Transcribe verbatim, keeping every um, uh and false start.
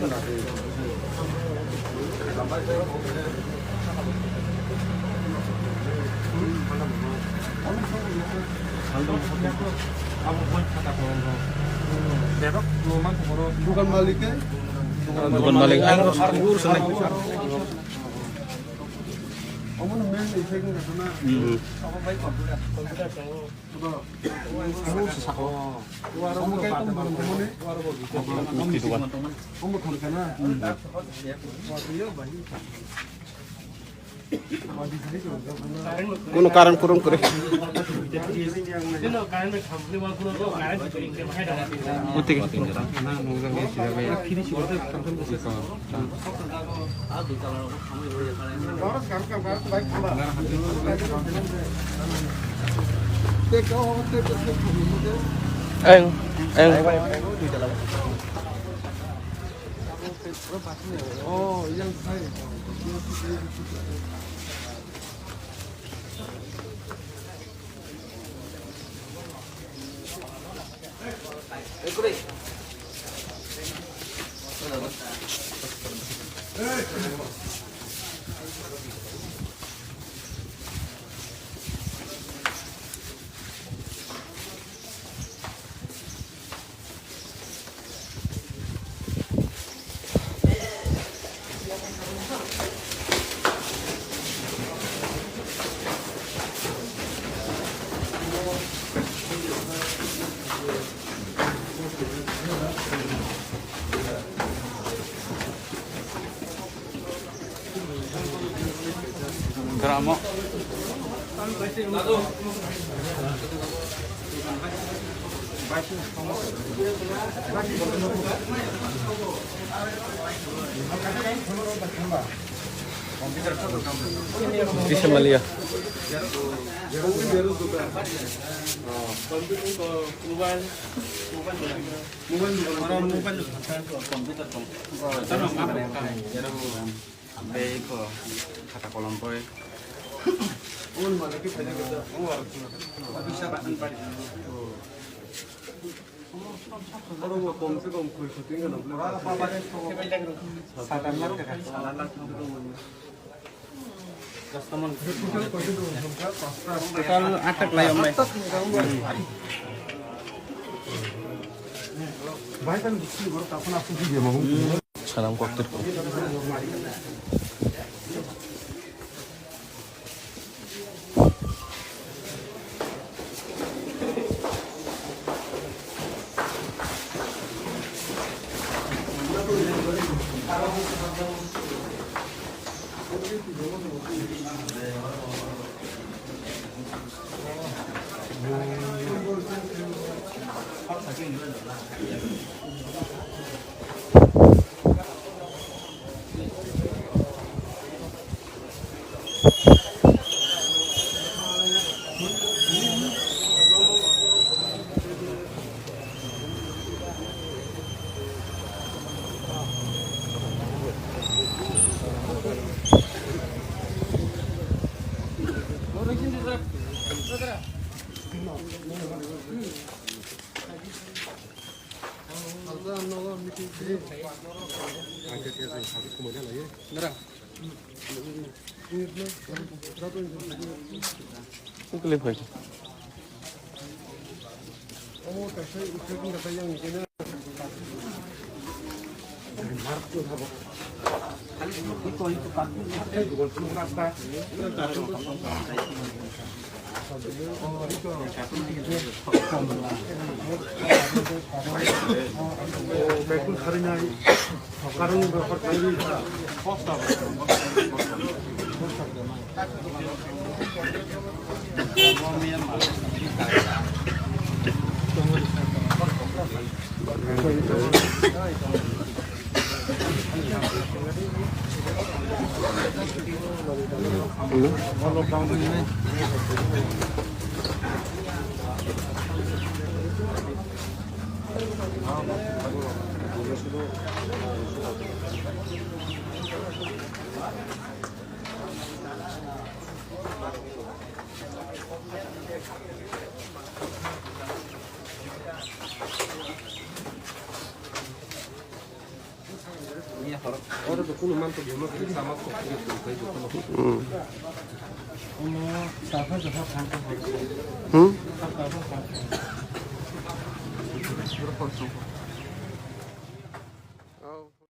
Dukan malik, eh? Dukan malik. Ang harus urus nih. Omo no main effect ni khatna. Hmm. Omo no sako. Omo kai tong bong tong ni. Mukti dukan. Omo thang kana. Kuno current kurung kore. Muti. Eng, eng. Gramo. Bisa melihat. Mobile, mobile, mobile, mobile, computer, computer. Tei ko khata kolom bai. Oro bo kom se kom koi kho twi gana. Total atak lai om lai. Sanam koktir ko. Clip hai. Hmm. Hmm?